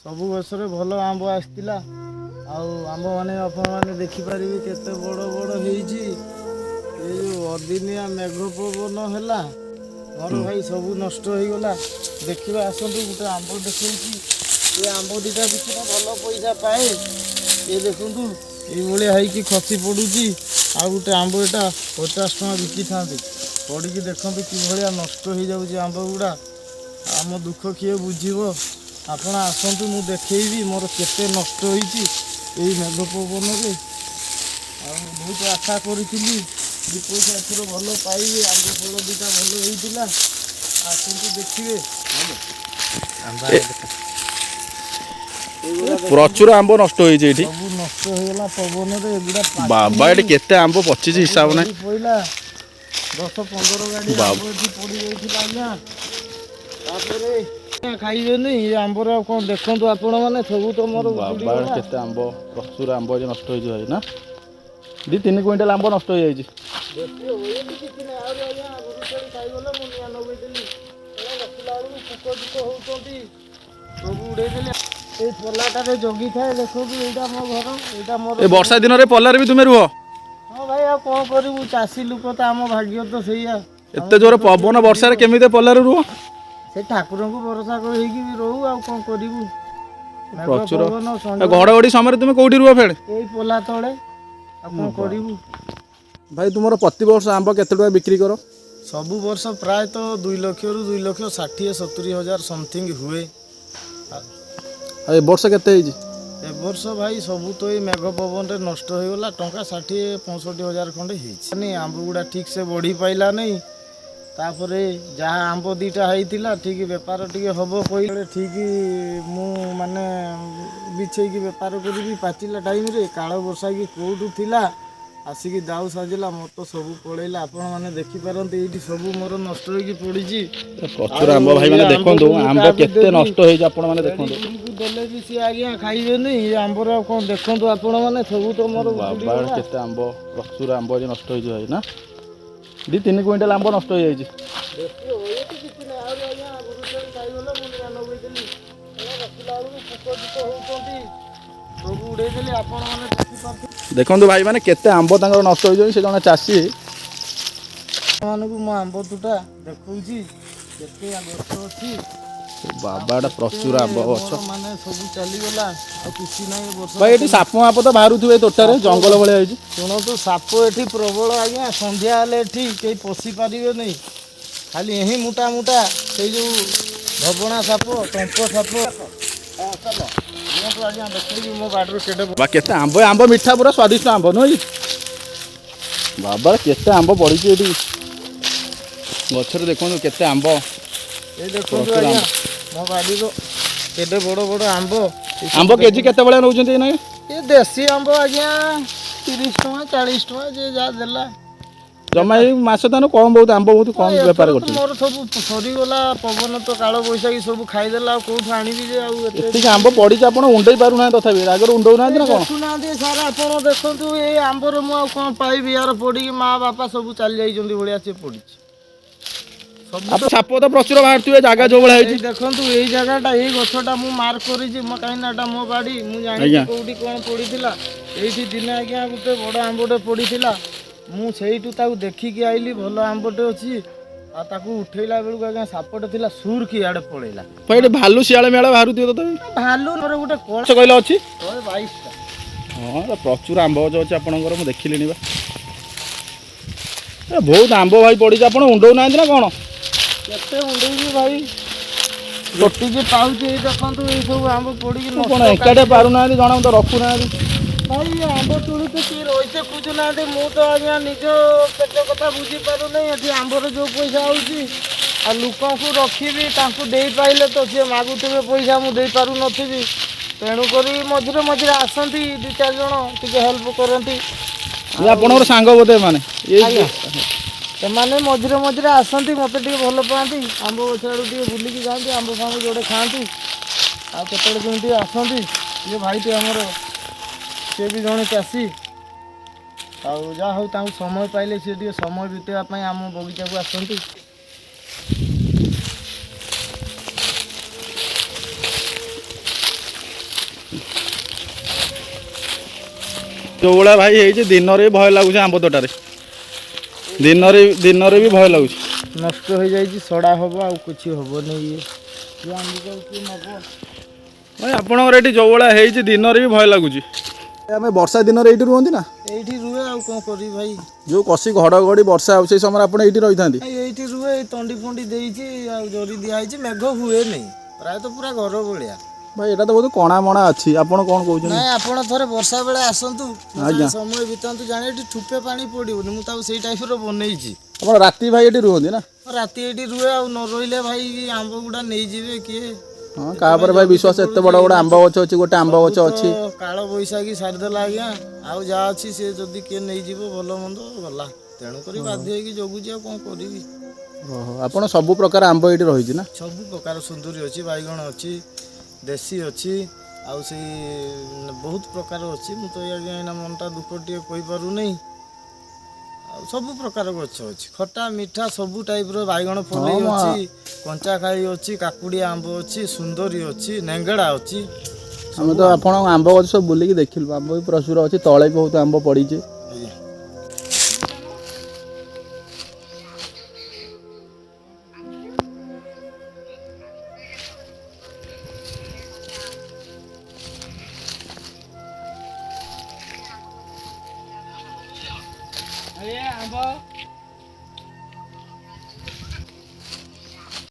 ସବୁ ଗଛରେ ଭଲ ଆମ୍ବ ଆସିଥିଲା। ଆଉ ଆମ୍ବମାନେ ଆପଣମାନେ ଦେଖିପାରିବେ କେତେ ବଡ଼ ବଡ଼ ହେଇଛି। ଏ ଯେଉଁ ଅଦିନିଆ ମେଘ ପବନ ହେଲା ମୋର ଭାଇ, ସବୁ ନଷ୍ଟ ହେଇଗଲା। ଦେଖିବା ଆସନ୍ତୁ, ଗୋଟେ ଆମ୍ବ ଦେଖେଇଛି। ଏ ଆମ୍ବ ଦୁଇଟା ବିକିଲେ ଭଲ ପଇସା ପାଏ। ଏ ଦେଖନ୍ତୁ, ଏଇଭଳିଆ ହେଇକି ଖସି ପଡ଼ୁଛି। ଆଉ ଗୋଟେ ଆମ୍ବ ଏଇଟା 50 ଟଙ୍କା ବିକିଥାନ୍ତି। ପଡ଼ିକି ଦେଖନ୍ତୁ କିଭଳିଆ ନଷ୍ଟ ହେଇଯାଉଛି ଆମ୍ବ ଗୁଡ଼ା। ଆମ ଦୁଃଖ କିଏ ବୁଝିବ? ଆପଣ ଆସନ୍ତୁ, ମୁଁ ଦେଖେଇବି ମୋର କେତେ ନଷ୍ଟ ହେଇଛି ଏଇ ମେଘ ପବନରେ। ଆଉ ବହୁତ ଆଶା କରିଥିଲି ଦୁଇ ପଇସା ଏଥର ଭଲ ପାଇବି। ଆମ୍ବ ଫଳ ଦୁଇଟା ଭଲ ହେଇଥିଲା। ଆସନ୍ତୁ ଦେଖିବେ। ଏଇଗୁଡ଼ା ପ୍ରଚୁର ଆମ୍ବ ନଷ୍ଟ ହେଇଛି ଏଇଠି। ସବୁ ନଷ୍ଟ ହେଇଗଲା ପବନରେ ଏଗୁଡ଼ା। ବାବା, ଏଠି କେତେ ଆମ୍ବ ପଚିଛି, ହିସାବ ନାହିଁ। ପଇଲା 10-15 ଗାଡ଼ି ବାବା। ଆମ୍ବ ଏଠି ପଡ଼ି ଯାଇଥିଲା ଆଜ୍ଞା। ତାପରେ ଖାଇବେନି ଏ ଆମ୍ବରେ ଆଉ କ'ଣ? ଦେଖନ୍ତୁ ଆପଣମାନେ, ସବୁ ତ ମୋର ବାବା, ଉଜୁଡ଼ିଗଲା। କେତେ ଆମ୍ବ, ପ୍ରଚୁର ଆମ୍ବ ଏଠି ନଷ୍ଟ ହେଇଛି ଭାଇ। ନା, 2-3 କୁଇଣ୍ଟାଲ ଆମ୍ବ ନଷ୍ଟ ହେଇଯାଇଛି। ବେଶୀ ଏଠି କିଛି ନାହିଁ ଆହୁରି ଆଜ୍ଞା। ଗୋରୁ ଛେଳି ଖାଇଗଲେ। ମୁଁ ନିଆଁ ଲଗେଇଦେଲି। ଏଇଟା ରଖିଲା ବେଳକୁ ପୋକ ଜୋକ ହଉଛନ୍ତି, ସବୁ ଉଡ଼େଇଦେଲେ। ଏଇ ପଲାଟାରେ ଜଗିଥାଏ। ଦେଖନ୍ତୁ, ଏଇଟା ମୋ ଘର, ଏଇଟା ମୋର। ଏ ବର୍ଷା ଦିନରେ ପଲାରେ ବି ତୁମେ ରୁହ? ହଁ ଭାଇ, ଆଉ କ'ଣ କରିବୁ? ଚାଷୀ ଲୋକ ତ, ଆମ ଭାଗ୍ୟ ତ ସେଇଆ। ଏତେ ଜୋରେ ପବନ ବର୍ଷାରେ କେମିତି ପଲାରେ ରୁହ? ସେ ଠାକୁରଙ୍କୁ ଭରସା କରି ହେଇକି ବି ରହୁ, ଆଉ କ'ଣ କରିବୁ? ମେଘ ପ୍ରଚୁର। ପବନ, ଷଣ୍ଢ। ଆଉ ଘଡ଼ଘଡ଼ି ସମୟରେ ତୁମେ କୋଉଠି ରୁହ ଫେଣ? ଏଇ ପଲା ତଳେ, ଆଉ କ'ଣ କରିବୁ? ଭାଇ, ତୁମର ପ୍ରତିବର୍ଷ ଆମ୍ବ କେତେ ଟଙ୍କା ବିକ୍ରି କର? ସବୁ ବର୍ଷ ପ୍ରାୟତଃ 2 ଲକ୍ଷରୁ 2 ଲକ୍ଷ 60-70 ହଜାର ସମଥିଙ୍ଗ ହୁଏ। ଆଉ ଏ ବର୍ଷ କେତେ ହେଇଛି? ଏ ବର୍ଷ ଭାଇ, ସବୁ ତ ଏଇ ମେଘ ପବନରେ ନଷ୍ଟ ହେଇଗଲା। ଟଙ୍କା 60-65 ହଜାର ଖଣ୍ଡେ ହେଇଛି। ନି ଆମ୍ବ ଗୁଡ଼ା ଠିକ୍ ସେ ବଢ଼ି ପାଇଲା ନାହିଁ। ତାପରେ ଯାହା ଆମ୍ବ ଦୁଇଟା ହେଇଥିଲା, ଠିକ୍ ବେପାର ଟିକେ ହବ କହିଲେ, ଠିକ୍ ମୁଁ ମାନେ ବିଛେଇକି ବେପାର କରିବି ପାଚିଲା ଟାଇମ୍ରେ, କାଳ ବର୍ଷା କି କେଉଁଠୁ ଥିଲା ଆସିକି ଦାଉ ସାଜିଲା, ମୋର ତ ସବୁ ପଳେଇଲା। ଆପଣମାନେ ଦେଖିପାରନ୍ତି, ଏଇଠି ସବୁ ମୋର ନଷ୍ଟ ହେଇକି ପଡ଼ିଛି। ପ୍ରଚୁର ଆମ୍ବ ଭାଇ ମାନେ ଆଉ ଏ ଦେଖନ୍ତୁ। ଆମ୍ବକୁ ମୁଁ ଆମ୍ବ କାହାକୁ କେତେ ଦେବି? ନଷ୍ଟ ହେଇଛି ଆପଣମାନେ ଦେଖନ୍ତୁ। ଗୋରୁକୁ ଦେଲେ ବି ସିଏ ଆଜ୍ଞା ଖାଇବେନି। ଏ ଆମ୍ବରେ ଆଉ କ'ଣ? ଦେଖନ୍ତୁ ଆପଣମାନେ, ସବୁ ତ ମୋର ବାବା, ଉଜୁଡ଼ିଗଲା। କେତେ ଆମ୍ବ, ପ୍ରଚୁର ଆମ୍ବ ଏଠି ନଷ୍ଟ ହେଇଛି ଭାଇ। ନା, 2-3 କୁଇଣ୍ଟାଲ ଆମ୍ବ ନଷ୍ଟ ହେଇଯାଇଛି। ବେଶୀ ଏଠି କିଛି ନାହିଁ ଆହୁରି ଆଜ୍ଞା। ଗୋରୁ ଛେଳି ଖାଇଗଲେ। ମୁଁ ନିଆଁ ଲଗେଇଦେଲି। ଏଇଟା ରଖିଲା ବେଳକୁ ପୋକ ଜୋକ ହଉଛନ୍ତି, ସବୁ ଉଡ଼େଇଦେଲି। ଆପଣମାନେ ଦେଖିପାରୁଥିବେ। ଦେଖନ୍ତୁ ଭାଇ ମାନେ, କେତେ ଆମ୍ବ ତାଙ୍କର ନଷ୍ଟ ହେଇଯାଉଛି। ସେ ଜଣେ ଚାଷୀ। ଆପଣମାନଙ୍କୁ ମୋ ଆମ୍ବ ତୁଟା ଦେଖଉଛି, କେତେ ଗଛ ଅଛି। ବାବା, ଏଟା ପ୍ରଚୁର ଆମ୍ବ ଗଛ। ମୋର ମାନେ ସବୁ ଚାଲିଗଲା, ଆଉ କିଛି ନାହିଁ ଏ ବର୍ଷ। ଭାଇ, ଏଠି ସାପ ମାପ ତ ବାହାରୁଥିବେ ଏ ତୋଟାରେ, ଜଙ୍ଗଲ ଭଳିଆ ହେଇଛି। ଶୁଣନ୍ତୁ, ସାପ ଏଠି ପ୍ରବଳ ଆଜ୍ଞା। ସନ୍ଧ୍ୟା ହେଲେ ଏଠି କେହି ପଶି ପାରିବେନି। ଖାଲି ଏହି ମୋଟା ମୋଟା ସେଇ ଯୋଉ ଧବଣା ସାପ, ତମ୍ପ ସାପ। ହଁ, ଚାଲ। ନିଅନ୍ତୁ ଆଜ୍ଞା, ଦେଖେଇବି ମୋ ବାଡ଼ିରୁ କେଡ଼େ ବା, କେତେ ଆମ୍ବ! ଆମ୍ବ ମିଠା, ପୁରା ସ୍ୱାଦିଷ୍ଟ ଆମ୍ବ ନୁହେଁ କି? ବାବା, କେତେ ଆମ୍ବ ପଡ଼ିଛି ଏଠି ଗଛରେ। ଦେଖନ୍ତୁ କେତେ ଆମ୍ବ। ଏଇ ଦେଖନ୍ତୁ ପ୍ରଚୁର ଆଜ୍ଞା, ଆମ୍ବ। ମୋ ବାଡ଼ିର କେଡ଼େ ବଡ଼ ବଡ଼ ଆମ୍ବ। ଏଇ ସବୁ ଆମ୍ବ କେଜି କେତେ ଭଳିଆ ନେଉଛନ୍ତି ଏଇନା? ଏ ଦେଶୀ ଆମ୍ବ ଆଜ୍ଞା 30 ଟଙ୍କା, 40 ଟଙ୍କା, ଯିଏ ଯାହା ଦେଲା। ଜମା ଏଇ ମାସ ତାହେଲେ କମ୍, ବହୁତ ଆମ୍ବ ବହୁତ କମ୍ ଏଥର ବେପାର ତ କରୁଛନ୍ତି। ମୋର ସବୁ ସରିଗଲା। ପବନ ତ କାଳ ବୈଶାଖୀ ସବୁ ଖାଇଦେଲା। ଆଉ କୋଉଠୁ ଆଣିବି ଯେ ଆଉ ଏତେ? ଏତିକି ଆମ୍ବ ପଡ଼ିଛି, ଆପଣ ଉଣ୍ଡେଇ ପାରୁନାହାନ୍ତି। ତଥାପି ରାଗରେ ଉଣ୍ଡଉନାହାନ୍ତି ନା କ'ଣ? ଦେଖୁନାହାନ୍ତି ସାର୍, ଆପଣ ଦେଖନ୍ତୁ, ଏଇ ଆମ୍ବରେ ମୁଁ ଆଉ କ'ଣ ପାଇବି? ୟାର ପଡ଼ିକି ମା ବାପା ସବୁ ଚାଲି ଯାଇଛନ୍ତି ଭଳିଆ ସେ ପଡ଼ିଛି ସବୁ ତ। ଆପଣ ସାପ ତ ପ୍ରଚୁର ବାହାରୁଥିବେ, ଜାଗା ଯୋଉ ଭଳିଆ ହେଇଛି। ଏଇ ଦେଖନ୍ତୁ, ଏଇ ଜାଗାଟା, ଏଇ ଗଛଟା ମୁଁ ମାର୍କ କରିଛି ମୋ, କାହିଁକି ନା ଏଟା ମୋ ବାଡ଼ି, ମୁଁ ଜାଣିଛି କୋଉଠି କ'ଣ ପଡ଼ିଥିଲା। ଏଇଠି ଦିନେ ଆଜ୍ଞା ଗୋଟେ ବଡ଼ ଆମ୍ବଟେ ପଡ଼ିଥିଲା। ମୁଁ ସେଇଠୁ ତାକୁ ଦେଖିକି ଆଇଲି, ଭଲ ଆମ୍ବଟେ ଅଛି। ଆଉ ତାକୁ ଉଠେଇଲା ବେଳକୁ ଆଜ୍ଞା ସାପଟେ ଥିଲା, ସୁରକି ଇଆଡ଼େ ପଳେଇଲା। ଭାଇ, ଏଠି ଭାଲୁ ଶିଆଳ ମେଳା ବାହାରୁଥିବେ ତଥାପି? ଭାଲୁ ମୋର ଗୋଟେ କଳା ଗଛ କହିଲେ ଅଛି? 122ଟା। ହଁ, ତ ପ୍ରଚୁର ଆମ୍ବ ଗଛ ଅଛି ଆପଣଙ୍କର, ମୁଁ ଦେଖିଲିଣି ବା। ଏ ବହୁତ ଆମ୍ବ ଭାଇ ପଡ଼ିଛି, ଆପଣ ଉଣ୍ଡଉନାହାନ୍ତି ନା କ'ଣ? କେତେ ଉଣ୍ଡେଇବି ଭାଇ, ଯେତିକି ପାଉଛି। ଏଇ ଦେଖନ୍ତୁ, ଏଇ ସବୁ ଆମ୍ବ ପଡ଼ିକି କ'ଣ ନଷ୍ଟ। ଏକାଟିଆ ପାରୁନାହାନ୍ତି, ଜଣକୁ ତ ରଖୁନାହାନ୍ତି। ଭାଇ, ଆମ୍ବ ତୋଳି ତ କିଏ ରହିତେ ଖୋଜୁନାହାନ୍ତି। ମୁଁ ତ ଆଜ୍ଞା ନିଜ ପେଟ କଥା ବୁଝିପାରୁନି। ଏଠି ଆମ୍ବର ଯୋଉ ପଇସା ହେଉଛି, ଆଉ ଲୋକଙ୍କୁ ରଖିବି, ତାଙ୍କୁ ଦେଇପାରିଲେ ତ ସିଏ ମାଗୁଥିବେ ପଇସା, ମୁଁ ଦେଇପାରୁନଥିବି। ତେଣୁକରି ମଝିରେ ମଝିରେ ଆସନ୍ତି ଦୁଇ ଚାରି ଜଣ, ଟିକେ ହେଲ୍ପ କରନ୍ତି। ଇଏ ଆପଣଙ୍କର ସାଙ୍ଗ ବୋଧେ ମାନେ ଏଇ? ଆଜ୍ଞା, ସେମାନେ ମଝିରେ ମଝିରେ ଆସନ୍ତି, ମୋତେ ଟିକେ ଭଲ ପାଆନ୍ତି। ଆମ୍ବ ଗଛ ଆଡ଼ୁ ଟିକେ ବୁଲିକି ଯାଆନ୍ତି, ଆମ୍ବ ଫାମ୍ବ ଯୋଡ଼େ ଖାଆନ୍ତି, ଆଉ କେତେବେଳେ କେମିତି ଆସନ୍ତି। ଇଏ ଭାଇଟି ଆମର, ସିଏ ବି ଜଣେ ଚାଷୀ। ଆଉ ଯାହା ହଉ, ତାଙ୍କୁ ସମୟ ପାଇଲେ ସିଏ ଟିକେ ସମୟ ବିତେଇବା ପାଇଁ ଆମ ବଗିଚାକୁ ଆସନ୍ତି। ଯୋଉଭଳିଆ ଭାଇ ହେଇଛି, ଦିନରେ ବି ଭୟ ଲାଗୁଛି ଆମ୍ବ ତୋଟାରେ। ଦିନରେ ଦିନରେ ବି ଭୟ ଲାଗୁଛି। ନଷ୍ଟ ହେଇଯାଇଛି, ସଡ଼ା ହବ, ଆଉ କିଛି ହବନି। ଇଏ ଇଏ ଆମ୍ବକୁ ଆଉ କିଏ ନବ? ଭାଇ, ଆପଣଙ୍କର ଏଠି ଯୋଉ ଭଳିଆ ହେଇଛି, ଦିନରେ ବି ଭୟ ଲାଗୁଛି। ଆମେ ବର୍ଷା ଦିନରେ ଏଇଠି ରୁହନ୍ତି ନା? ଏଇଠି ରୁହେ, ଆଉ କ'ଣ କରିବି ଭାଇ? ଯୋଉ କଷି ଘଡ଼ଘଡ଼ି ବର୍ଷା ହେଉଛି, ସେଇ ସମୟରେ ଆପଣ ଏଇଠି ରହିଥାନ୍ତି? ନାଇଁ, ଏଇଠି ରୁହେ। ଏଇ ତଣ୍ଡି ଫଣ୍ଡି ଦେଇଛି ଆଉ ଜରି ଦିଆହେଇଛି। ମେଘ ହୁଏନି ପ୍ରାୟତଃ, ପୁରା ଘର ଭଳିଆ। ଭାଇ, ଏଇଟା ତ ବହୁତ କଣା ମଣା ଅଛି, ଆପଣ କ'ଣ କହୁଛନ୍ତି? ନାଇଁ, ଆପଣ ଥରେ ବର୍ଷା ବେଳେ ଆସନ୍ତୁ, ମୋ ସାଙ୍ଗେ ଆଜ୍ଞା। ସମୟ ବିତାନ୍ତୁ, ଜାଣେ ଏଠି ଠୁପେ ପାଣି ପଡ଼ିବନି। ମୁଁ ତାକୁ ସେଇ ଟାଇପ୍ର ବନେଇଛି। ଆପଣ ରାତି ଭାଇ ଏଠି ରୁହନ୍ତି ନା? ରାତି ଏଇଠି ରୁହେ, ଆଉ ନ ରହିଲେ ଭାଇ ଆମ୍ବ ଗୁଡ଼ା ନେଇଯିବେ କିଏ? ହଁ, କାହା ଉପରେ ଭାଇ ବିଶ୍ୱାସ? ଏତେ ବଡ଼ ବଡ଼ ଆମ୍ବ ଗଛ ଅଛି, ଗୋଟେ ଆମ୍ବ ଗଛ ଅଛି। ତ କାଳ ବୈଶାଖୀ ସାରିଦେଲା ଆଜ୍ଞା। ଆଉ ଯାହା ଅଛି ସେ ଯଦି କିଏ ନେଇଯିବ, ଭଲ ମନ୍ଦ ଗଲା। ତେଣୁକରି ବାଧ୍ୟ ହେଇକି ଜଗୁଛି, ଆଉ କ'ଣ କରିବି? ଓହୋ, ଆପଣ ସବୁ ପ୍ରକାର ଆମ୍ବ ଏଇଠି ରହିଛି ନା? ସବୁ ପ୍ରକାର ସୁନ୍ଦୁରୀ ଅଛି, ବାଇଗଣ ଅଛି, ଦେଶୀ ଅଛି, ଆଉ ସେଇ ବହୁତ ପ୍ରକାର ଅଛି। ମୁଁ ତ ଆଜ୍ଞା ଏଇନା ମନଟା ଦୁଃଖ, ଟିକେ କହିପାରୁନି। ଆଉ ସବୁ ପ୍ରକାର ଗଛ ଅଛି, ଖଟା ମିଠା ସବୁ ଟାଇପ୍ର। ବାଇଗଣ ଫଲେଇ ଅଛି, କଞ୍ଚା ଖାଇ ଅଛି, କାକୁଡ଼ି ଆମ୍ବ ଅଛି, ସୁନ୍ଦରୀ ଅଛି, ନେଙ୍ଗଡ଼ା ଅଛି। ଆମେ ତ ଆପଣଙ୍କ ଆମ୍ବ ଗଛ ସବୁ ବୁଲିକି ଦେଖିଲୁ। ଆମ୍ବ ବି ପ୍ରଚୁର ଅଛି, ତଳେ ବି ବହୁତ ଆମ୍ବ ପଡ଼ିଛି। ଆଜ୍ଞା। ଆମ୍ବ।